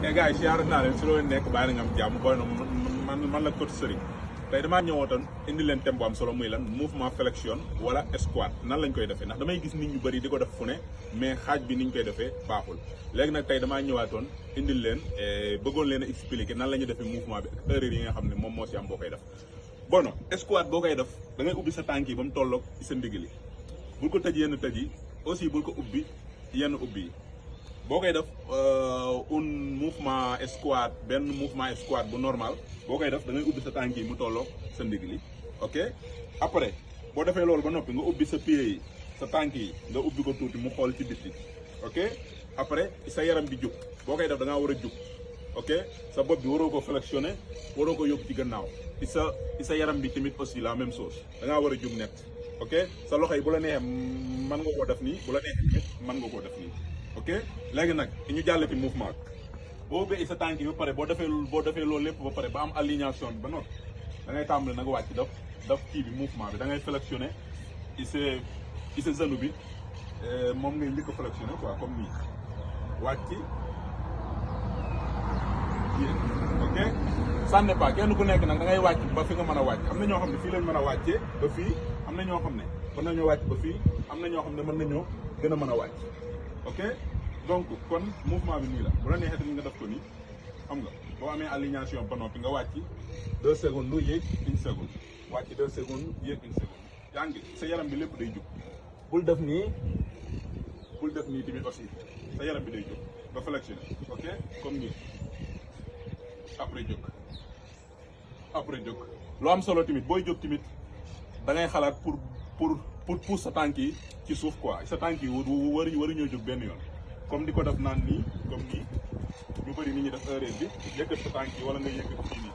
mais gars yi siyaar naa leen si loolu nekk bàyyi na nga am jàmm booy na man la coach Serigne tey damaa ñëwootoon indi leen thème bu am solo muy lan mouvement flexion wala squat nan lañ koy defee ndax damay gis nit ñu bëri di ko def fu ne mais xaaj bi niñ koy defee baaxul léegi nag tey damaa ñëwaatoon indil leen bëggoon leen a expliquer nan la ñuy defee mouvement bi ak erreur yi nga xam ne moom moo si am boo koy def bon squat boo koy def da ngay ubbi sa tànk yi ba mu tolloog sa ndigli bul ko tëj yenn tëj yi aussi bul ko ubbi yenn ubbi yi boo koy def un mouvement squat benn mouvement squat bu normal boo koy def da ngay ubbi sa tànk yi mu tolloo sa ndigli ok après boo defee loolu ba noppi nga ubbi sa pied yi sa tànk yi nga ubbi ko tuuti mu xool ci biti ok après sa yaram bi jug boo koy def da ngaa war a jug ok sa bopp bi waroo ko flexionné waroo ko yóbbu ci gannaaw sa yaram bi tamit aussi la même chose da ngaa war a jug net ok sa loxo yi bu la neexee mën nga koo def nii bu la neexee tamit mën nga koo def nii. ok léegi nag ñu jàllati mouvement bi boo ubbee sa tànk yi ba pare boo defee loolu lépp ba pare ba am alignation bi ba noppi da ngay tàmbali nag wàcc daf kii bi mouvement bi da ngay flexionné ci sa genou bi moom ngay njëkk a flexionné quoi comme nii wàcc yéen ok ça n'est pas kenn ku nekk nag da ngay wàcc ba fi nga mën a wàcc am na ñoo xam ne fii lañ mën a wàccee ba fii am na ñoo xam ne mën nañoo wàcc ba fii am na ñoo xam ne mën nañoo gën a mën a wàcc ok donc kon mouvement bi nii la bu la neexee tamit nga def ko nii xam nga boo amee alignation ba noppi nga wàcc 2 secondes lu yéeg 1 seconde wàcc 2 secondes yéeg 1 seconde yaa ngi sa yaram bi lépp day jóg bul def nii tamit aussi sa yaram bi day jóg ba flexionné ok comme nii après jóg lu am solo tamit booy jóg tamit da ngay xalaat pour pousse sa tànk yi ci suuf quoi sa tànk yi waruñoo jóg benn yoon comme di ko def naan nii comme nii ñu bëri nit ñi def erreur bi yëkkat sa tànk yi wala nga yëkkat fii nii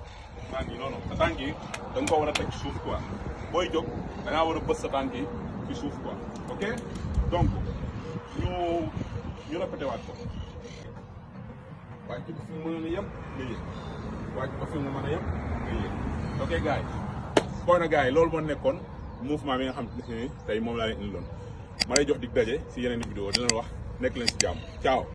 naan nii non sa tànk yi da nga ko war a teg ci suuf quoi booy jóg da ngaa war a bës sa tànk yi ci suuf quoi ok donc ñu répété waat ko wàcc ba fi mu mën a yem nga yëg wàcc ba fi mu mën a yem nga yëg ok gars yi booy na gars yi loolu moo nekkoon mouvement bi nga xam ne tey moom laa leen indiloon ma lay jox dig daje si yeneen i vidéo dina wax nekk leen si jàmm ciao